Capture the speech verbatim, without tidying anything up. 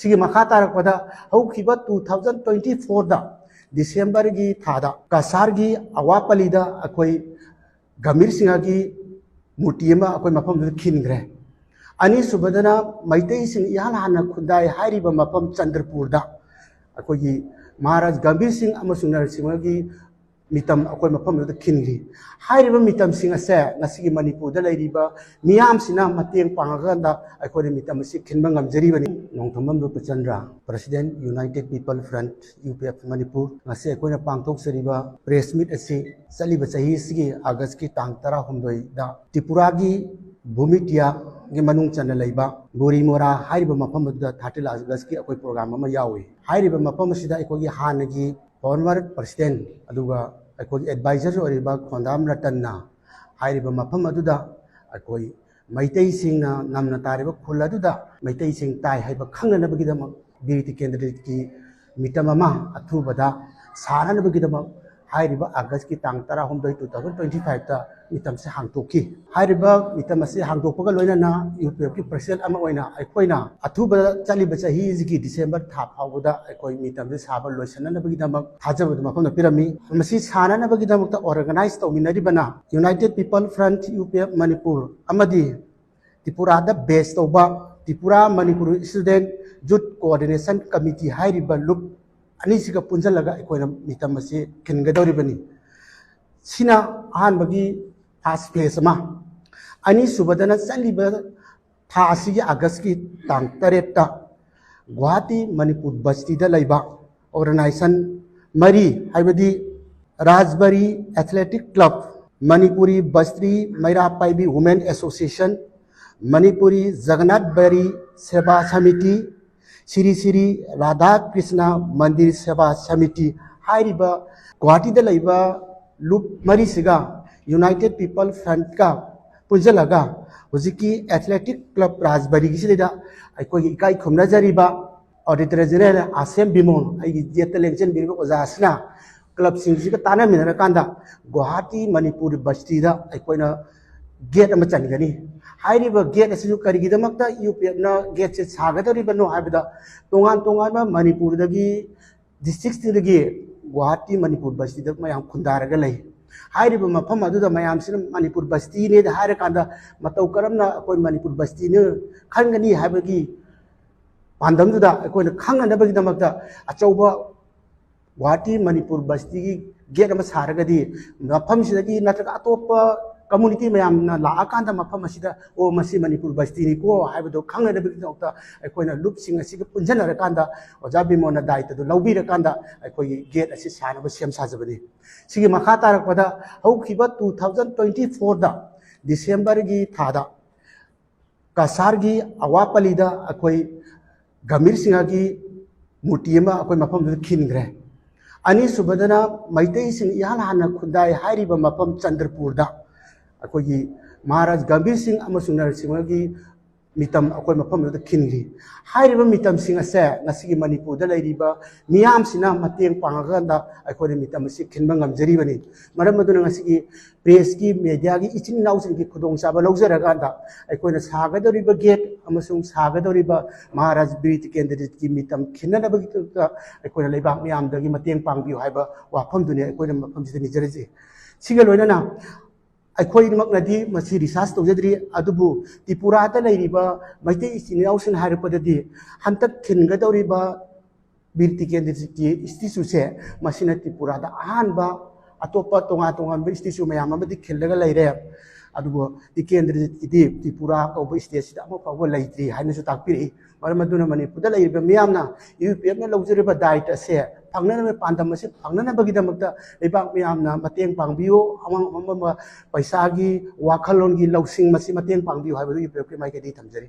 ꯁꯤꯒꯤ ꯃꯈꯥ ꯇꯥꯔꯛꯄꯗ ꯍꯧꯈꯤꯕ two thousand twenty fourꯗ ꯗꯤꯁꯦꯝꯕꯔꯒꯤ ꯊꯥꯗ ꯀꯁꯥꯔꯒꯤ ꯑꯋꯥꯄꯂꯤꯗ ꯑꯩꯈꯣꯏ ꯒꯝꯚꯤꯔ ꯁꯤꯡꯍꯒꯤ ꯃꯨꯔꯇꯤ ꯑꯃ ꯑꯩꯈꯣꯏ ꯃꯐꯝꯗꯨꯗ ꯈꯤꯟꯈ꯭ꯔꯦ꯫ ꯑꯅꯤꯁꯨꯕꯗꯅ ꯃꯩꯇꯩꯁꯤꯡ ꯏꯍꯥꯟ ꯍꯥꯟꯅ ꯈꯨꯟꯗꯥꯏ ꯍꯥꯏꯔꯤꯕ ꯃꯐꯝ ꯆꯟꯗ꯭ꯔꯄꯨꯔꯗ ꯑꯩꯈꯣꯏꯒꯤ ꯃꯍꯥꯔꯥꯖ ꯒꯝꯚꯤꯔ ꯁꯤꯡ ꯑꯃꯁꯨꯡ ꯅꯔꯁꯤꯡꯍꯒꯤ ꯃꯤꯇꯝ ꯑꯩꯈꯣꯏ ꯃꯐꯝꯗꯨꯗ ꯈꯤꯟꯈꯤ꯫ ꯍꯥꯏꯔꯤꯕ ꯃꯤꯇꯝꯁꯤꯡ ꯑꯁꯦ ꯉꯁꯤꯒꯤ ꯃꯅꯤꯄꯨꯔꯗ ꯂꯩꯔꯤꯕ ꯃꯤꯌꯥꯝꯁꯤꯅ ꯃꯇꯦꯡ ꯄꯥꯡꯉꯀꯥꯟꯗ ꯑꯩꯈꯣꯏꯅ ꯃꯤꯇꯝ ꯑꯁꯤ ꯈꯤꯟꯕ ꯉꯝꯖꯔꯤꯕꯅꯤ꯫ Nongthombam ꯔꯨꯄꯆꯟꯗ꯭ꯔ, President, United People Front, U P F Manipur, ꯉꯁꯤ ꯑꯩꯈꯣꯏꯅ ꯄꯥꯡꯊꯣꯛꯆꯔꯤꯕ press meet ꯑꯁꯤ ꯆꯠꯂꯤꯕ ꯆꯍꯤ ꯑꯁꯤꯒꯤ ꯑꯥꯒꯁꯀꯤ ꯇꯥꯡ ꯇꯔꯥꯍꯨꯝꯗꯣꯏꯗ ꯇ꯭ꯔꯤꯄꯨꯔꯥꯒꯤ ꯚꯨꯃꯤꯇꯤꯌꯥꯒꯤ ꯃꯅꯨꯡ ꯆꯟꯅ ꯂꯩꯕ ꯕꯣꯔꯤꯃꯣꯔꯥ ꯍꯥꯏꯔꯤꯕ ꯃꯐꯝ ꯑꯗꯨꯗ thirty Augustꯀꯤ ꯑꯩꯈꯣꯏ program ꯑꯃ ꯌꯥꯎꯏ꯫ ꯍꯥꯏꯔꯤꯕ ꯃꯐꯝ ꯑꯁꯤꯗ ꯑꯩꯈꯣꯏꯒꯤ ꯍꯥꯟꯅꯒꯤ former president ꯑꯗꯨꯒ ꯑꯩꯈꯣꯏꯒꯤ advisor ꯑꯣꯏꯔꯤꯕ ꯈꯣꯟꯗꯥꯝ ꯔꯇꯟꯅ ꯍꯥꯏꯔꯤꯕ ꯃꯐꯝ ꯑꯗꯨꯗ ꯑꯩꯈꯣꯏ ꯃꯩꯇꯩꯁꯤꯡꯅ ꯅꯝꯅ ꯇꯥꯔꯤꯕ ꯈꯨꯜ ꯑꯗꯨꯗ ꯃꯩꯇꯩꯁꯤꯡ ꯇꯥꯏ ꯍꯥꯏꯕ ꯈꯪꯅꯅꯕꯒꯤꯗꯃꯛ ꯕꯤꯔ ꯇꯤꯀꯦꯟꯗ꯭ꯔꯖꯤꯠꯀꯤ ꯃꯤꯇꯝ ꯑꯃ ꯑꯊꯨꯕꯗ ꯁꯥꯅꯅꯕꯒꯤꯗꯃꯛ ꯍꯥꯏꯔꯤꯕ ꯑꯥꯒꯁꯀꯤ ꯇꯥꯡ ꯇꯔꯥꯍꯨꯝꯗꯣꯏ, two thousand twenty fiveꯇ ꯃꯤꯇꯝꯁꯦ ꯍꯥꯡꯗꯣꯛꯈꯤ꯫ ꯍꯥꯏꯔꯤꯕ ꯃꯤꯇꯝ ꯑꯁꯤ ꯍꯥꯡꯗꯣꯛꯄꯒ ꯂꯣꯏꯅꯅ U P Fꯀꯤ president ꯑꯃ ꯑꯣꯏꯅ ꯑꯩꯈꯣꯏꯅ ꯑꯊꯨꯕꯗ ꯆꯠꯂꯤꯕ ꯆꯍꯤꯁꯤꯒꯤ ꯗꯤꯁꯦꯝꯕꯔ ꯊꯥ ꯐꯥꯎꯕꯗ ꯑꯩꯈꯣꯏ ꯃꯤꯇꯝꯁꯦ ꯁꯥꯕ ꯂꯣꯏꯁꯤꯟꯅꯅꯕꯒꯤꯗꯃꯛ ꯊꯥꯖꯕꯗꯨ ꯃꯐꯝꯗ ꯄꯤꯔꯝꯃꯤ꯫ ꯃꯁꯤ ꯁꯥꯅꯅꯕꯒꯤꯗꯃꯛꯇ organize ꯇꯧꯃꯤꯟꯅꯔꯤꯕꯅ United People Front, U P F Manipur ꯑꯃꯗꯤ ꯇ꯭ꯔꯤꯄꯨꯔꯥꯗ base ꯇꯧꯕ Tripura Manipur Student Youth Coordination Committee ꯍꯥꯏꯔꯤꯕ ꯂꯨꯞ ꯑꯅꯤꯁꯤꯒ ꯄꯨꯟꯁꯤꯜꯂꯒ ꯑꯩꯈꯣꯏꯅ ꯃꯤꯇꯝ ꯑꯁꯤ ꯈꯤꯟꯒꯗꯧꯔꯤꯕꯅꯤ꯫ ꯁꯤꯅ ꯑꯍꯥꯟꯕꯒꯤ first phase ꯑꯃ꯫ ꯑꯅꯤꯁꯨꯕꯗꯅ ꯆꯠꯂꯤꯕ ꯊꯥ ꯑꯁꯤꯒꯤ ꯑꯥꯒꯁꯀꯤ ꯇꯥꯡ ꯇꯔꯦꯠꯇ ꯒꯨꯋꯥꯍꯥꯇꯤ ꯃꯅꯤꯄꯨꯔ ꯕꯁꯇꯤꯗ ꯂꯩꯕ organization ꯃꯔꯤ, ꯍꯥꯏꯕꯗꯤ ꯔꯥꯖꯕꯔꯤ Athletic Club, Manipuri ꯕꯁꯇ꯭ꯔꯤ ꯃꯩꯔꯥ ꯄꯥꯏꯕꯤ Women Association, Manipuri Jagannath ꯕꯔꯤ ꯁꯦꯕꯥ ꯁꯃꯤꯇꯤ, ꯁꯤꯔꯤ ꯁꯤꯔꯤ ꯔꯥꯙꯥ ꯀ꯭ꯔꯤꯁꯅ ꯃꯟꯗꯤꯔ ꯁꯦꯕꯥ ꯁꯃꯤꯇꯤ ꯍꯥꯏꯔꯤꯕ ꯒꯨꯋꯥꯍꯥꯇꯤꯗ ꯂꯩꯕ ꯂꯨꯞ ꯃꯔꯤꯁꯤꯒ United People Frontꯀ ꯄꯨꯟꯁꯤꯜꯂꯒ ꯍꯧꯖꯤꯛꯀꯤ Athletic Club ꯔꯥꯖꯕꯔꯤꯒꯤꯁꯤꯗ ꯑꯩꯈꯣꯏꯒꯤ ꯏꯀꯥꯏ ꯈꯨꯝꯅꯖꯔꯤꯕ Auditor General R C M Bimol, ꯑꯩꯒꯤ ꯌꯦꯠꯇ ꯂꯦꯡꯁꯤꯟꯕꯤꯔꯤꯕ ꯑꯣꯖꯥꯁꯤꯅ clubꯁꯤꯡꯁꯤꯒ ꯇꯥꯟꯅꯃꯤꯟꯅꯔꯀꯥꯟꯗ ꯒꯨꯋꯥꯍꯥꯇꯤ ꯃꯅꯤꯄꯨꯔ ꯕꯁꯇꯤꯗ ꯑꯩꯈꯣꯏꯅ ꯒꯦꯠ ꯑꯃ ꯆꯟꯒꯅꯤ꯫ ꯍꯥꯏꯔꯤꯕ ꯒꯦꯠ ꯑꯁꯤꯁꯨ ꯀꯔꯤꯒꯤꯗꯃꯛꯇ ꯌꯨ ꯄꯤ ꯑꯦꯐꯅ ꯒꯦꯠꯁꯦ ꯁꯥꯒꯗꯧꯔꯤꯕꯅꯣ ꯍꯥꯏꯕꯗ, ꯇꯣꯉꯥꯟ ꯇꯣꯉꯥꯟꯕ ꯃꯅꯤꯄꯨꯔꯗꯒꯤ ꯗꯤꯁꯇ꯭ꯔꯤꯛꯁꯤꯡꯗꯒꯤ ꯒꯨꯋꯥꯍꯥꯇꯤ ꯃꯅꯤꯄꯨꯔ ꯕꯁꯇꯤꯗ ꯃꯌꯥꯝ ꯈꯨꯟꯗꯥꯔꯒ ꯂꯩ꯫ ꯍꯥꯏꯔꯤꯕ ꯃꯐꯝ ꯑꯗꯨꯗ ꯃꯌꯥꯝꯁꯤꯅ ꯃꯅꯤꯄꯨꯔ ꯕꯁꯇꯤꯅꯦ ꯍꯥꯏꯔꯀꯥꯟꯗ ꯃꯇꯧ ꯀꯔꯝꯅ ꯑꯩꯈꯣꯏ ꯃꯅꯤꯄꯨꯔ ꯕꯁꯇꯤꯅ ꯈꯟꯒꯅꯤ ꯍꯥꯏꯕꯒꯤ ꯄꯥꯟꯗꯝꯗꯨꯗ ꯑꯩꯈꯣꯏꯅ ꯈꯪꯅꯅꯕꯒꯤꯗꯃꯛꯇ ꯑꯆꯧꯕ ꯒꯨꯋꯥꯍꯥꯇꯤ ꯃꯅꯤꯄꯨꯔ ꯕꯁꯇꯤꯒꯤ ꯒꯦꯠ ꯑꯃ ꯁꯥꯔꯒꯗꯤ, ꯃꯐꯝꯁꯤꯗꯒꯤ ꯅꯠꯇ꯭ꯔꯒ ꯑꯇꯣꯞꯄ ꯀꯝꯃꯨꯅꯤꯇꯤ ꯃꯌꯥꯝꯅ ꯂꯥꯛꯑꯀꯥꯟꯗ ꯃꯐꯝ ꯑꯁꯤꯗ, "ꯑꯣ, ꯃꯁꯤ ꯃꯅꯤꯄꯨꯔ ꯕꯁꯇꯤꯅꯤꯀꯣ" ꯍꯥꯏꯕꯗꯣ ꯈꯪꯅꯅꯕꯒꯤꯗꯃꯛꯇ ꯑꯩꯈꯣꯏꯅ ꯂꯨꯞꯁꯤꯡ ꯑꯁꯤꯒ ꯄꯨꯟꯁꯤꯟꯅꯔꯀꯥꯟꯗ ꯑꯣꯖꯥ ꯕꯤꯃꯣꯟꯅ ꯗꯥꯏꯇꯗꯨ ꯂꯧꯕꯤꯔꯀꯥꯟꯗ ꯑꯩꯈꯣꯏꯒꯤ ꯒꯦꯠ ꯑꯁꯤ ꯁꯥꯅꯕ ꯁꯦꯝ ꯁꯥꯖꯕꯅꯤ꯫ ꯁꯤꯒꯤ ꯃꯈꯥ ꯇꯥꯔꯛꯄꯗ, ꯍꯧꯈꯤꯕ ꯇꯨ ꯊꯥꯎꯖꯟ ꯇ꯭ꯋꯦꯟꯇꯤ ꯐꯣꯔꯗ ꯗꯤꯁꯦꯝꯕꯔꯒꯤ ꯊꯥꯗ ꯀꯁꯥꯔꯒꯤ ꯑꯋꯥꯄꯜꯂꯤꯗ ꯑꯩꯈꯣꯏ ꯒꯝꯚꯤꯔ ꯁꯤꯡꯍꯒꯤ ꯃꯨꯔꯇꯤ ꯑꯃ ꯑꯩꯈꯣꯏ ꯃꯐꯝꯗꯨꯗ ꯈꯤꯟꯈ꯭ꯔꯦ꯫ ꯑꯅꯤꯁꯨꯕꯗꯅ ꯃꯩꯇꯩꯁꯤꯡ ꯏꯍꯥꯟ ꯍꯥꯟꯅ ꯈꯨꯟꯗꯥꯏ ꯍꯥꯏꯔꯤꯕ ꯃꯐꯝ ꯆꯟꯗ꯭ꯔꯄꯨꯔꯗ ꯑꯩꯈꯣꯏꯒꯤ ꯃꯍꯥꯔꯥꯖ ꯒꯝꯚꯤꯔ ꯁꯤꯡ ꯑꯃꯁꯨꯡ ꯅꯔꯁꯤꯡꯍꯒꯤ ꯃꯤꯇꯝ ꯑꯩꯈꯣꯏ ꯃꯐꯝꯗꯨꯗ ꯈꯤꯟꯈꯤ꯫ ꯍꯥꯏꯔꯤꯕ ꯃꯤꯇꯝꯁꯤꯡ ꯑꯁꯦ ꯉꯁꯤꯒꯤ ꯃꯅꯤꯄꯨꯔꯗ ꯂꯩꯔꯤꯕ ꯃꯤꯌꯥꯝꯁꯤꯅ ꯃꯇꯦꯡ ꯄꯥꯡꯉꯀꯥꯟꯗ ꯑꯩꯈꯣꯏꯅ ꯃꯤꯇꯝ ꯑꯁꯤ ꯈꯤꯟꯕ ꯉꯝꯖꯔꯤꯕꯅꯤ꯫ ꯃꯔꯝ ꯑꯗꯨꯅ ꯉꯁꯤꯒꯤ ꯄ꯭ꯔꯦꯁꯀꯤ, ꯃꯦꯗꯤꯌꯥꯒꯤ ꯏꯆꯤꯟ ꯏꯅꯥꯎꯁꯤꯡꯒꯤ ꯈꯨꯗꯣꯡꯆꯥꯕ ꯂꯧꯖꯔꯀꯥꯟꯗ ꯑꯩꯈꯣꯏꯅ ꯁꯥꯒꯗꯧꯔꯤꯕ ꯒꯦꯠ ꯑꯃꯁꯨꯡ ꯁꯥꯒꯗꯧꯔꯤꯕ ꯃꯍꯥꯔꯥꯖ ꯕꯤꯔ ꯇꯤꯀꯦꯟꯗ꯭ꯔꯖꯤꯠꯀꯤ ꯃꯤꯇꯝ ꯈꯤꯟꯅꯅꯕꯒꯤꯗꯃꯛꯇ ꯑꯩꯈꯣꯏꯅ ꯂꯩꯕꯥꯛ ꯃꯤꯌꯥꯝꯗꯒꯤ ꯃꯇꯦꯡ ꯄꯥꯡꯕꯤꯌꯨ ꯍꯥꯏꯕ ꯋꯥꯐꯝꯗꯨꯅꯤ ꯑꯩꯈꯣꯏꯅ ꯃꯐꯝꯁꯤꯗ ꯅꯤꯖꯔꯤꯁꯤ꯫ ꯁꯤꯒ ꯂꯣꯏꯅꯅ ꯑꯩꯈꯣꯏꯃꯛꯅꯗꯤ ꯃꯁꯤ ꯔꯤꯁꯥꯔꯁ ꯇꯧꯖꯗ꯭ꯔꯤ, ꯑꯗꯨꯕꯨ ꯇ꯭ꯔꯤꯄꯨꯔꯥꯗ ꯂꯩꯔꯤꯕ ꯃꯩꯇꯩ ꯏꯆꯤꯟ ꯏꯅꯥꯎꯁꯤꯡꯅ ꯍꯥꯏꯔꯛꯄꯗꯗꯤ ꯍꯟꯗꯛ ꯈꯤꯟꯒꯗꯧꯔꯤꯕ ꯕꯤꯔ ꯇꯤꯀꯦꯟꯗ꯭ꯔꯖꯤꯠꯀꯤ ꯏꯁꯇꯦꯆꯨꯁꯦ ꯃꯁꯤꯅ ꯇ꯭ꯔꯤꯄꯨꯔꯥꯗ ꯑꯍꯥꯟꯕ, ꯑꯇꯣꯞꯄ ꯇꯣꯉꯥꯟ ꯇꯣꯉꯥꯟꯕ ꯏꯁꯇꯦꯆꯨ ꯃꯌꯥꯝ ꯑꯃꯗꯤ ꯈꯤꯜꯂꯒ ꯂꯩꯔꯦ, ꯑꯗꯨꯕꯨ ꯇꯤꯀꯦꯟꯗ꯭ꯔꯖꯤꯠꯀꯤꯗꯤ ꯇ꯭ꯔꯤꯄꯨꯔꯥ ꯀꯧꯕ ꯏꯁꯇꯦꯠꯁꯤꯗ ꯑꯃ ꯐꯥꯎꯕ ꯂꯩꯇ꯭ꯔꯤ ꯍꯥꯏꯅꯁꯨ ꯇꯥꯛꯄꯤꯔꯛꯏ꯫ ꯃꯔꯝ ꯑꯗꯨꯅ ꯃꯅꯤꯄꯨꯔꯗ ꯂꯩꯔꯤꯕ ꯃꯤꯌꯥꯝꯅ ꯌꯨ ꯄꯤ ꯑꯦꯐꯅ ꯂꯧꯖꯔꯤꯕ ꯗꯥꯏꯇ ꯑꯁꯦ ꯐꯪꯅꯅꯕ, ꯄꯥꯟꯗꯝ ꯑꯁꯤ ꯐꯪꯅꯅꯕꯒꯤꯗꯃꯛꯇ ꯂꯩꯕꯥꯛ ꯃꯤꯌꯥꯝꯅ ꯃꯇꯦꯡ ꯄꯥꯡꯕꯤꯌꯨ꯫ ꯑꯃ ꯑꯃꯝꯕ ꯄꯩꯁꯥꯒꯤ, ꯋꯥꯈꯜꯂꯣꯟꯒꯤ ꯂꯧꯁꯤꯡ ꯃꯁꯤ ꯃꯇꯦꯡ ꯄꯥꯡꯕꯤꯌꯨ ꯍꯥꯏꯕꯗꯨ ꯌꯨ ꯄꯤ ꯑꯦꯐꯀꯤ ꯃꯥꯏꯀꯩꯗꯒꯤ ꯊꯝꯖꯔꯤ꯫